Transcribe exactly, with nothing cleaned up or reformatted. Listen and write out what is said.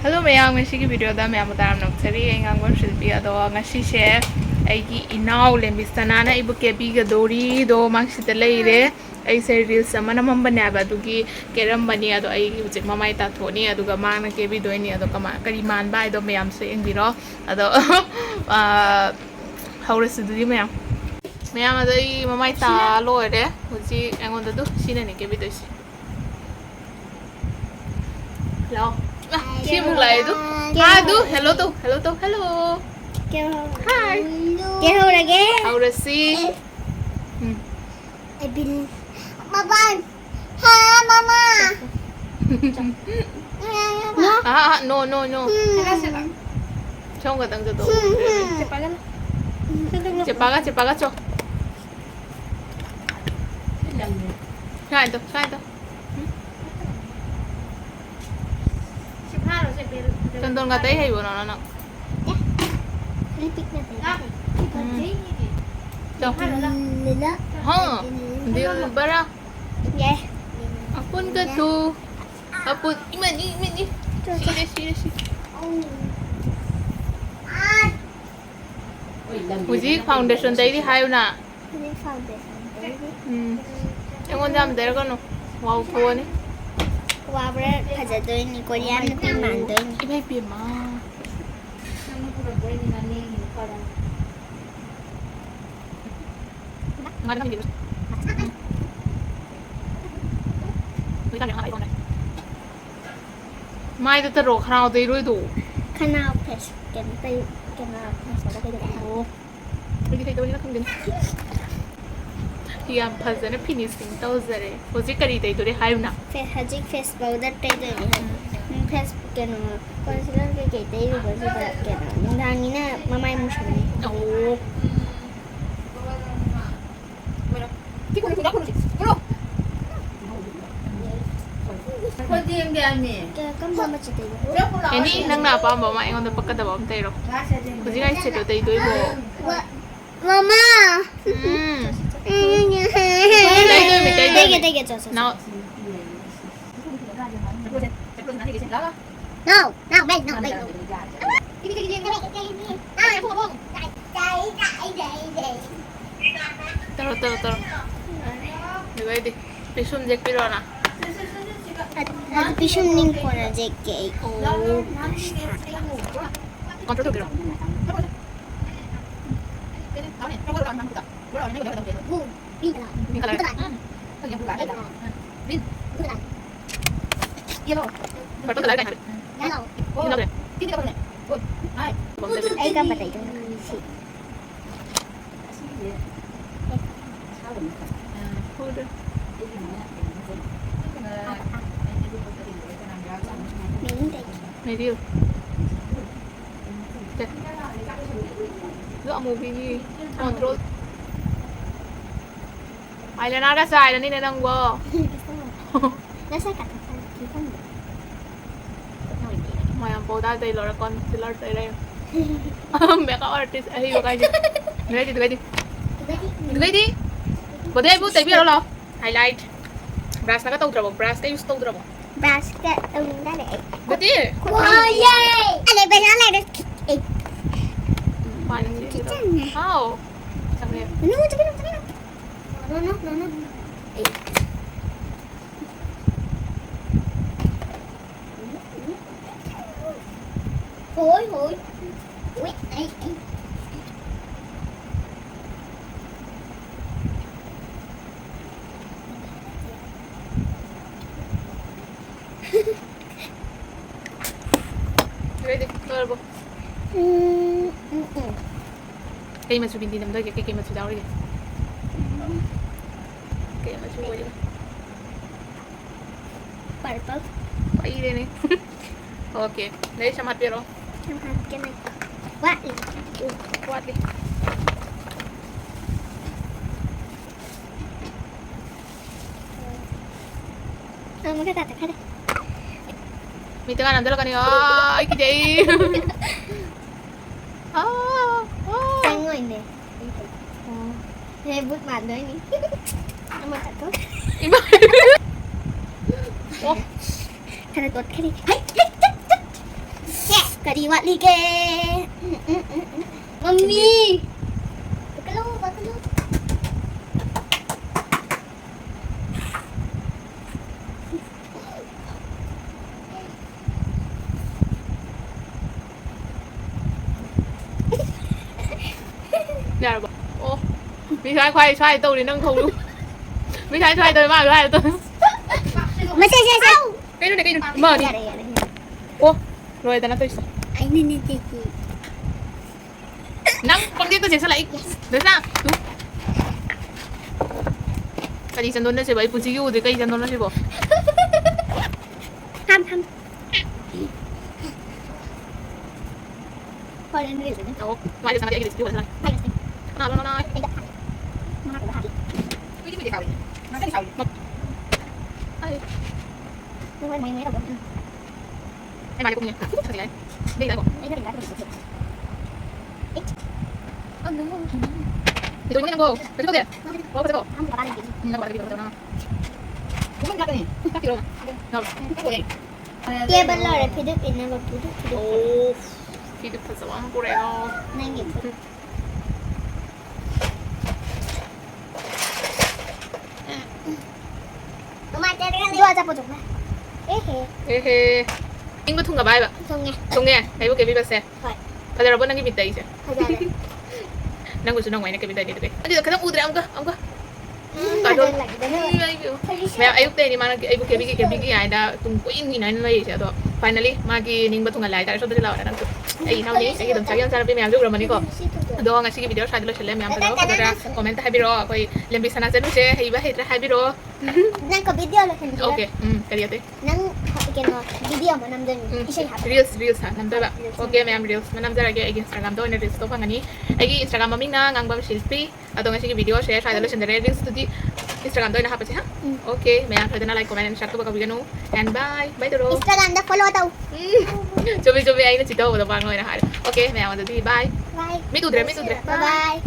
Hello ꯃꯌꯥꯝ, ꯉꯁꯤꯒꯤ ꯚꯤꯗꯤꯑꯣꯗ ꯃꯌꯥꯝꯕꯨ ꯇꯔꯥꯝꯅ ꯑꯣꯛꯆꯔꯤ꯫ ꯑꯩ ꯉꯥꯡꯕꯝ ꯁꯤꯜꯄꯤ꯫ ꯑꯗꯣ ꯉꯁꯤꯁꯦ ꯑꯩꯒꯤ ꯏꯅꯥꯎ ꯂꯦꯝꯕꯤꯁꯅꯥꯅ ꯑꯩꯕꯨ ꯀꯦꯕꯤꯒꯗꯧꯔꯤꯗꯣ ꯃꯥꯡꯁꯤꯗ ꯂꯩꯔꯦ꯫ ꯑꯩꯁꯦ ꯔꯤꯜꯁ ꯑꯃ ꯅꯝꯃꯝꯕꯅꯦꯕ, ꯑꯗꯨꯒꯤ ꯀꯦꯔꯝꯕꯅꯤ꯫ ꯑꯗꯣ ꯑꯩ ꯍꯧꯖꯤꯛ ꯃꯃꯥꯏ ꯇꯥꯊꯣꯛꯑꯅꯤ, ꯑꯗꯨꯒ ꯃꯥꯅ ꯀꯦꯕꯤꯗꯣꯏꯅꯤ꯫ ꯑꯗꯣ ꯀꯃꯥꯏ, ꯀꯔꯤ ꯃꯥꯟꯕ ꯍꯥꯏꯗꯣ ꯃꯌꯥꯝꯁꯨ ꯌꯦꯡꯕꯤꯔꯣ꯫ ꯑꯗꯣ ꯑꯥ, ꯍꯧꯔꯁꯤ ꯑꯗꯨꯗꯤ ꯃꯌꯥꯝ꯫ ꯃꯌꯥꯝ, ꯑꯗꯣ ꯑꯩ ꯃꯃꯥꯏ ꯇꯥ ꯂꯣꯏꯔꯦ꯫ ꯍꯧꯖꯤꯛ ꯑꯩꯉꯣꯟꯗ ꯑꯗꯨ ꯁꯤꯅꯅꯦ ꯀꯦꯕꯤꯗꯣꯏꯁꯦ꯫ ꯂꯥꯛꯑꯣ꯫ ꯑ, ꯁꯤ ꯑꯃꯨꯛ ꯂꯥꯛꯑꯦ ꯑꯗꯨ꯫ ꯍꯥꯏ ꯑꯗꯨ, ꯍꯦꯜꯂꯣ ꯇꯧ, ꯍꯦꯜꯂꯣ ꯇꯧ, ꯍꯦꯜꯂꯣ꯫ ꯀꯦꯍꯧ-, ꯍꯥꯏ꯫ ꯀꯦꯍꯧꯔꯒꯦ꯫ ꯍꯧꯔꯁꯤ꯫ ꯎꯝ꯫ ꯑꯦꯕꯤꯜ꯫ ꯃꯃꯥ꯫ ꯍꯥ, ꯃꯃꯥ꯫ ꯅꯣ꯫ ꯑꯥ, ꯑꯥ, ꯅꯣ, ꯅꯣ, ꯅꯣ꯫ ꯎꯝ꯫ ꯁꯣꯝ ꯈꯛꯇꯪ ꯆꯠꯊꯣꯛꯑꯣ꯫ ꯎꯝ, ꯎꯝ꯫ ꯆꯠꯄꯒꯅꯨ꯫ ꯆꯠꯄꯒ, ꯆꯠꯄꯒ ꯆꯣ꯫ ꯁ꯭ꯋꯥꯏꯗ, ꯁ꯭ꯋꯥꯏꯗ꯫ ꯆꯟꯗꯣꯟꯒ ꯇꯩ ꯍꯩꯕ꯭ꯔꯣ ꯅꯪ? ꯂꯤꯄꯤꯛꯅ ꯇꯩ꯫ ꯎꯝ꯫ ꯆꯣ꯫ ꯂꯤꯂꯥ꯫ ꯍꯥ, ꯗꯤꯜꯕꯔꯥ꯫ ꯌꯥꯏ꯫ ꯑꯄꯨꯟ ꯀꯠꯊꯨ꯫ ꯑꯄꯨꯟ, ꯏꯃꯥꯏ, ꯏꯃꯥꯏ, ꯏꯃꯥꯏ꯫ ꯆꯣ, ꯆꯣ꯫ ꯁꯤꯔꯦ, ꯁꯤꯔꯦ, ꯁꯤꯔꯦ꯫ ꯍꯧꯖꯤꯛ ꯐꯥꯎꯟꯗꯦꯁꯟ ꯇꯩꯔꯤ ꯍꯥꯏꯌꯨꯅ꯫ ꯍꯧꯖꯤꯛ ꯐꯥꯎꯟꯗꯦꯁꯟ ꯇꯩꯔꯤ꯫ ꯎꯝ꯫ ꯑꯩꯉꯣꯟꯗ ꯌꯥꯝ ꯇꯩꯔꯛꯀꯅꯨ꯫ ꯋꯥꯎꯊꯣꯛꯑꯅꯤ꯫ ꯋꯥꯕ꯭ꯔꯥ ꯐꯖꯗꯣꯏꯅꯤ, ꯀꯣꯔꯤꯌꯥꯟ ꯅꯨꯄꯤ ꯃꯥꯟꯗꯣꯏꯅꯤ꯫ ꯏꯃꯥꯏ ꯄꯦꯝꯃ꯫ ꯃꯥꯏꯗ ꯇꯔꯣ, ꯈꯅꯥꯎꯗ ꯏꯔꯣꯏꯗꯣ꯫ ꯈꯅꯥꯎ ꯐꯦꯁ ꯀꯩꯅꯣ ꯇꯩ-, ꯈꯅꯥꯎ ꯐꯦꯁ ꯇꯧꯕ ꯀꯩꯗꯧꯕ? ꯑꯣ꯫ ꯑꯩꯗꯤ ꯀꯩꯗꯧꯔꯤꯅꯣ ꯈꯪꯗꯦ꯫ ꯌꯥꯝ ꯐꯖꯅ ꯐꯤꯅꯤꯁꯤꯡ ꯇꯧꯖꯔꯦ꯫ ꯍꯧꯖꯤꯛ ꯀꯔꯤ ꯇꯩꯗꯣꯔꯦ ꯍꯥꯏꯌꯨꯅ? ꯐꯦ-, ꯍꯧꯖꯤꯛ ꯐꯦꯁ ꯄꯥꯎꯗꯔ ꯇꯩꯗꯣꯏꯅꯦ꯫ ꯎꯝ꯫ ꯎꯝ, ꯐꯦꯁ ꯀꯩꯅꯣ, ꯀꯣꯟꯁꯤꯂꯔ ꯀꯩꯀꯩ ꯇꯩꯔꯨꯕꯁꯤꯗ ꯀꯩꯅꯣ, ꯅꯨꯡꯗꯥꯡꯅꯤꯅ ꯃꯃꯥꯏ ꯃꯨꯁꯟꯅꯤ꯫ ꯑꯣ꯫ ꯀꯔꯝꯕ ꯃꯆꯨ ꯇꯩꯗꯣꯏꯅꯣ? ꯑꯦꯅꯤ ꯅꯪꯅ ꯑꯄꯥꯝꯕ ꯑꯃ ꯑꯩꯉꯣꯟꯗ ꯄꯛꯀꯗꯕ ꯑꯃ ꯇꯩꯔꯣ꯫ ꯍꯧꯖꯤꯛ ꯑꯩ ꯁꯦꯠꯇꯣ ꯇꯩꯗꯣꯏꯕꯣ꯫ ꯃꯃꯥ! ꯎꯝ꯫ ꯇꯩꯗꯣꯏꯅꯤ, ꯇꯩꯗꯣꯏꯅꯤ꯫ ꯇꯩꯒꯦ, ꯇꯩꯒꯦ, ꯆꯣ, ꯆꯣ, ꯆꯣ꯫ ꯅꯥꯎ-, No, no, wait, no, wait, no. ꯇꯧꯔꯣ, ꯇꯧꯔꯣ, ꯇꯧꯔꯣ꯫ ꯑꯗꯨꯒ ꯑꯩꯗꯤ ꯄꯤꯁꯨꯝ ꯌꯦꯛꯄꯤꯔꯣꯅ꯫ ꯑꯗꯨ ꯄꯤꯁꯨꯝ ꯅꯤꯡꯈꯣꯔ ꯌꯦꯛꯀꯦ ꯑꯩ꯫ ꯑꯣ꯫ Control ꯇꯧꯒꯦꯔꯣ? Green color꯫ Green color꯫ Yellow꯫ Purple color ꯀꯥꯏꯅ ꯍꯥꯏꯕ꯫ Yellow꯫ ꯌꯦꯜꯂꯣ꯫ ꯑꯩ ꯀꯔꯝꯕ ꯇꯩꯗꯣꯏꯅꯣ ꯈꯪꯗꯦ ꯁꯤ꯫ Green ꯇꯩꯒꯦ꯫ ꯃꯦꯔꯤ꯫ ꯁꯦ꯫ ꯑꯗꯣ ꯑꯃꯨꯕꯤꯒꯤ control꯫ ꯑꯥꯏꯂꯥꯏꯅꯔꯒ ꯆꯥꯏꯔꯅꯤꯅꯦ ꯅꯪꯕꯣ꯫ ꯉꯁꯥꯏ ꯀꯥꯊꯣꯛꯈ꯭ꯔꯦ ꯈꯪꯗꯦ꯫ ꯃꯌꯥꯝ powder ꯇꯩ ꯂꯣꯏꯔ concealer ꯇꯩꯔꯦ꯫ Makeup artist ꯑꯍꯩꯕ ꯀꯥꯏꯁꯦ꯫ ꯂꯣꯏꯗꯤ, ꯂꯣꯏꯗꯤ꯫ ꯂꯣꯏꯗꯤ꯫ ꯕꯣꯗꯦ ꯑꯩꯕꯨ ꯇꯩꯕꯤꯔꯣ ꯂꯥꯎ꯫ Highlight꯫ Brushꯅꯒ ꯇꯧꯗ꯭ꯔꯕꯣ? Brushꯀ use ꯇꯧꯗ꯭ꯔꯕꯣ? Brushꯀ ꯇꯧꯅꯤꯡꯗꯔꯦ ꯑꯩ꯫ ꯕꯣꯗꯦ꯫ ꯈꯨꯠ ꯍꯣꯏꯌꯦ꯫ ꯑꯂꯦ ꯕꯦꯅꯥ ꯂꯩꯔꯦ꯫ ꯑꯩ꯫ ꯃꯥꯅꯦ, ꯆꯤꯆꯦ꯫ ꯍꯥꯎ꯫ ꯆꯪꯉꯦ꯫ No, ꯆꯪꯉꯦ, ꯆꯪꯉꯦ꯫ No, no, no, no, no꯫ ꯑꯩ꯫ ꯍꯣꯏ, ꯍꯣꯏ꯫ ꯍꯣꯏ, ꯑꯩ, ꯑꯩ꯫ Ready? ꯂꯣꯏꯔꯕꯣ? ꯎꯝ, ꯎꯝ, ꯎꯝ꯫ ꯀꯩ ꯃꯆꯨ ꯕꯤꯟꯗꯤ ꯅꯝꯗꯣꯏꯒꯦ? ꯀꯩ ꯀꯩ ꯃꯆꯨ ꯌꯥꯎꯔꯤꯒꯦ? ꯀꯩ ꯃꯆꯨ ꯑꯣꯏꯔꯤꯕ? Purple꯫ ꯄꯛꯏꯔꯦꯅꯦ꯫ Okay, ꯑꯗꯩ ꯁꯝ ꯍꯥꯠꯄꯤꯔꯣ꯫ ꯁꯝ ꯍꯥꯠꯀꯦ ꯂꯩ꯫ ꯋꯥꯠꯂꯤ꯫ ꯎ, ꯋꯥꯠꯂꯤ꯫ ꯑ, ꯃꯈꯥ ꯇꯥ ꯆꯠꯈ꯭ꯔꯦ꯫ ꯃꯤꯠꯇ ꯉꯥ ꯅꯝꯁꯤꯜꯂꯛꯀꯅꯤ꯫ ꯑꯥ, ꯑꯩ ꯀꯤꯖꯩ꯫ ꯑꯥ, ꯑꯥ꯫ ꯆꯪꯉꯣꯏꯅꯦ꯫ ꯑꯣ꯫ ꯍꯦ, ꯕꯨꯠ ꯃꯥꯟꯗꯣꯏꯅꯤ꯫ ꯑꯃ ꯀꯠꯊꯣꯛ꯫ ꯏꯃꯥ꯫ ꯑꯣ꯫ ꯈꯔ ꯇꯣꯠꯈ꯭ꯔꯦ꯫ ꯍꯩ, ꯍꯩ, ꯍꯩ, ꯍꯩ꯫ ꯀꯔꯤ ꯋꯥꯠꯂꯤꯒꯦ? ꯎꯝ, ꯎꯝ, ꯎꯝ, ꯎꯝ꯫ ꯃꯝꯃꯤ꯫ ꯄꯥꯈꯠꯂꯣ, ꯄꯥꯈꯠꯂꯣ꯫ ꯌꯥꯔꯕꯣ? ꯑꯣ꯫ ꯃꯤ ꯁ꯭ꯋꯥꯏ ꯈ꯭ꯋꯥꯏ ꯁ꯭ꯋꯥꯏ ꯇꯧꯔꯤ ꯅꯪ ꯊꯧꯔꯨ꯫ ꯃꯤ ꯁ꯭ꯋꯥꯏ ꯁ꯭ꯋꯥꯏ ꯇꯧꯔꯤ ꯃꯥ ꯁ꯭ꯋꯥꯏ ꯇꯧꯔꯤ꯫ ꯃꯁꯦ, ꯁꯦ, ꯁꯦ꯫ ꯀꯩꯅꯣꯅꯦ, ꯀꯩꯅꯣ? ꯏꯃꯥꯗꯤ꯫ ꯌꯥꯔꯦ, ꯌꯥꯔꯦ, ꯌꯥꯔꯦ꯫ ꯑꯣ꯫ ꯂꯣꯏꯔꯦꯗꯅ ꯇꯧꯔꯤꯁꯦ꯫ ꯑꯩꯅꯅꯦ ꯆꯦꯆꯦ꯫ ꯅꯪ ꯄꯪꯆꯦꯟꯗ ꯆꯦꯟꯁꯜꯂꯛꯏ꯫ ꯗꯁꯅꯥ, ꯇꯨ꯫ ꯀꯔꯤ ꯆꯟꯗꯣꯟꯅꯣ ꯁꯤꯕꯣ? ꯑꯩ ꯄꯨꯟꯁꯤꯒꯤ ꯎꯗ꯭ꯔꯤ꯫ ꯀꯔꯤ ꯆꯟꯗꯣꯟꯅꯣ ꯁꯤꯕꯣ? ꯊꯝ, ꯊꯝ꯫ ꯍꯣꯔꯦꯟ ꯔꯤꯜꯁ ꯑꯣ, ꯃꯥꯏꯗꯤ ꯁꯪꯒꯗꯤ ꯑꯩꯒꯤ ꯂꯤꯞꯁꯇꯤꯛ ꯑꯣꯏꯔꯁꯤꯔꯥ? ꯍꯥꯏꯔꯁꯤ꯫ ꯀꯅꯥꯅꯣ ꯅꯪ? ꯑꯩꯗ ꯊꯝ꯫ ꯃꯉꯥ ꯇꯔꯨꯛ ꯍꯥꯞꯄꯤ꯫ ꯀꯨꯏꯗꯤ ꯀꯨꯏꯗꯦ ꯁꯥꯎꯔꯤ꯫ ꯉꯥꯛꯇꯪ ꯁꯥꯎꯔꯤ꯫ ꯑꯩ꯫ ꯅꯪ ꯍꯣꯔꯦꯟ ꯃꯣꯏ ꯃꯣꯏ ꯇꯧꯕ꯫ ꯑꯩ ꯃꯥꯏꯗꯤ ꯀꯨꯝꯅꯤ꯫ ꯐꯖꯩ ꯍꯥꯏ꯫ ꯂꯩ ꯂꯩꯀꯣ꯫ ꯑꯩꯅ ꯔꯤꯜꯁ ꯍꯥꯏꯕꯗꯤ ꯂꯤꯞꯁꯇꯤꯛ꯫ ꯀꯩꯗꯧꯔꯤꯅꯣ ꯅꯪꯕꯣ? ꯀꯩꯁꯨ ꯇꯧꯗꯦ? ꯋꯥ ꯐꯖꯩꯀꯣ? ꯎꯝ, ꯅꯪ ꯋꯥ ꯐꯖꯩꯀꯣ? ꯐꯖꯩꯀꯣ? ꯀꯥꯛꯄꯤꯔꯣ? ꯇꯦꯕꯜ ꯂꯣꯏꯔꯦ, ꯐꯤꯗꯨꯛ ꯏꯟꯅꯕ ꯐꯤꯗꯨꯛ, ꯐꯤꯗꯨꯛ꯫ ꯑꯣ, ꯐꯤꯗꯨꯛ ꯐꯖꯕ ꯑꯃ ꯄꯨꯔꯛꯑꯦ꯫ ꯅꯪꯒꯤ ꯐꯨꯔꯤꯠ꯫ ꯅꯨꯡꯉꯥꯏꯇꯦ, ꯑꯗꯨ ꯑꯆꯥꯄꯣꯠ ꯊꯣꯡꯕ꯫ ꯑꯦꯍꯦ꯫ ꯑꯦꯍꯦ꯫ ꯅꯤꯡꯕ ꯊꯨꯡꯉꯕ ꯍꯥꯏꯕ? ꯊꯨꯡꯉꯦ꯫ ꯊꯨꯡꯉꯦ? ꯑꯩꯕꯨ ꯀꯦꯕꯤꯕꯁꯦ? ꯍꯣꯏ꯫ ꯐꯖꯔꯕꯣ ꯅꯪꯒꯤ ꯃꯤꯠꯇ ꯑꯩꯁꯦ? ꯐꯖꯔꯦ꯫ ꯅꯪꯕꯨꯁꯨ ꯅꯪ ꯑꯣꯏꯅ ꯀꯦꯕꯤꯗꯣꯏꯅꯦ ꯑꯗꯨꯗꯤ꯫ ꯑꯗꯨꯗꯤ ꯈꯤꯇꯪ ꯎꯗ꯭ꯔꯦ ꯑꯃꯨꯛꯀ, ꯑꯃꯨꯛꯀ꯫ ꯎꯝ, ꯀꯥꯖꯣꯜ꯫ ꯐꯖꯅ ꯂꯥꯛꯈꯤꯗꯣꯏꯅꯦ꯫ ꯎꯝ, ꯑꯩꯁꯨ꯫ ꯃꯌꯥꯝ ꯑꯌꯨꯛꯇꯩꯅꯤ ꯃꯥꯅ ꯑꯩꯕꯨ ꯀꯦꯕꯤꯒꯦ, ꯀꯦꯕꯤꯒꯦ ꯍꯥꯏꯅ ꯇꯨꯡ ꯀꯣꯏꯏꯟ ꯏꯟꯅ ꯂꯩꯔꯤꯁꯦ꯫ ꯑꯗꯣ finally ꯃꯥꯒꯤ ꯅꯤꯡꯕ ꯊꯨꯡꯍꯜꯂꯦ ꯍꯥꯏꯇꯥꯔꯦ꯫ ꯁꯣꯝꯗꯁꯨ ꯂꯥꯛꯑꯣꯅꯦ ꯅꯪꯁꯨ꯫ ꯑꯩ ꯏꯅꯥꯎꯅꯤ, ꯑꯩꯒꯤ ꯑꯗꯨꯝ ꯆꯥꯕꯤ ꯌꯥꯝ ꯆꯥꯔꯛꯄꯤ ꯃꯌꯥꯝꯁꯨ ꯎꯔꯝꯃꯅꯤꯀꯣ꯫ ꯑꯗꯣ ꯉꯁꯤꯒꯤ video ꯁ꯭ꯋꯥꯏꯗ ꯂꯣꯏꯁꯤꯜꯂꯦ꯫ ꯃꯌꯥꯝ ꯐꯖ ꯐꯖꯅ comment ꯍꯥꯏꯕꯤꯔꯛꯑꯣ꯫ ꯑꯩꯈꯣꯏ ꯂꯦꯝꯕꯤ ꯁꯅꯥ ꯆꯅꯨꯁꯦ ꯍꯩꯕ ꯍꯩꯇ꯭ꯔꯥ ꯍꯥꯏꯕꯤꯔꯛꯑꯣ꯫ ꯅꯪ ꯀꯣ video ꯂꯣꯏꯁꯤꯟꯕꯤꯔꯣ꯫ Okay, ꯎꯝ, ꯀꯔꯤ ꯑꯇꯩ? ꯅꯪ ꯀꯩꯅꯣ video ꯑꯃ ꯅꯝꯗꯣꯏꯅꯤ꯫ ꯎꯝ, ꯏꯁꯩ ꯍꯥꯞꯄ꯫ Reels, reels ꯍꯥ, ꯅꯝꯗꯣꯏꯕ꯫ Reels Okay, ꯅꯝꯗꯣꯏꯅꯤ꯫ ꯃꯌꯥꯝ reels ꯅꯝꯖꯔꯒꯦ꯫ ꯑꯩꯒꯤ Instagram ꯗ ꯑꯣꯏꯅ reels ꯇꯣ ꯐꯪꯒꯅꯤ꯫ ꯑꯩꯒꯤ Instagram ꯃꯃꯤꯡꯅ ꯉꯥꯡꯕꯝ ꯁꯤꯜꯄꯤ꯫ ꯑꯗꯣ ꯉꯁꯤꯒꯤ video ꯁꯦ ꯁ꯭ꯋꯥꯏꯗ ꯂꯣꯏꯁꯤꯟꯖꯔꯦ꯫ Reels ꯇꯨꯗꯤ Instagram ꯗ ꯑꯣꯏꯅ ꯍꯥꯞꯄꯁꯦ, ꯍꯥ? ꯎꯝ꯫ Okay, ꯃꯌꯥꯝ ꯁꯣꯏꯗꯅ like, comment and share ꯇꯧꯕ ꯀꯥꯎꯕꯤꯒꯅꯨ꯫ And bye, bye ꯇꯧꯔꯣ꯫ Instagram ꯗ follow ꯇꯧ꯫ ꯎꯝ꯫ ꯆꯨꯝꯃꯤ, ꯆꯨꯝꯃꯤ, ꯑꯩꯅ ꯆꯤꯠ ꯇꯧꯕꯗꯣ ꯃꯥꯅ ꯑꯣꯏꯅ ꯍꯥꯏꯔꯦ꯫ Okay, ꯃꯌꯥꯝ ꯑꯗꯨꯗꯤ bye꯫ Bye꯫ ꯃꯤꯠ ꯎꯗ꯭ꯔꯦ, ꯃꯤꯠ ꯎꯗ꯭ꯔꯦ꯫ Bye bye꯫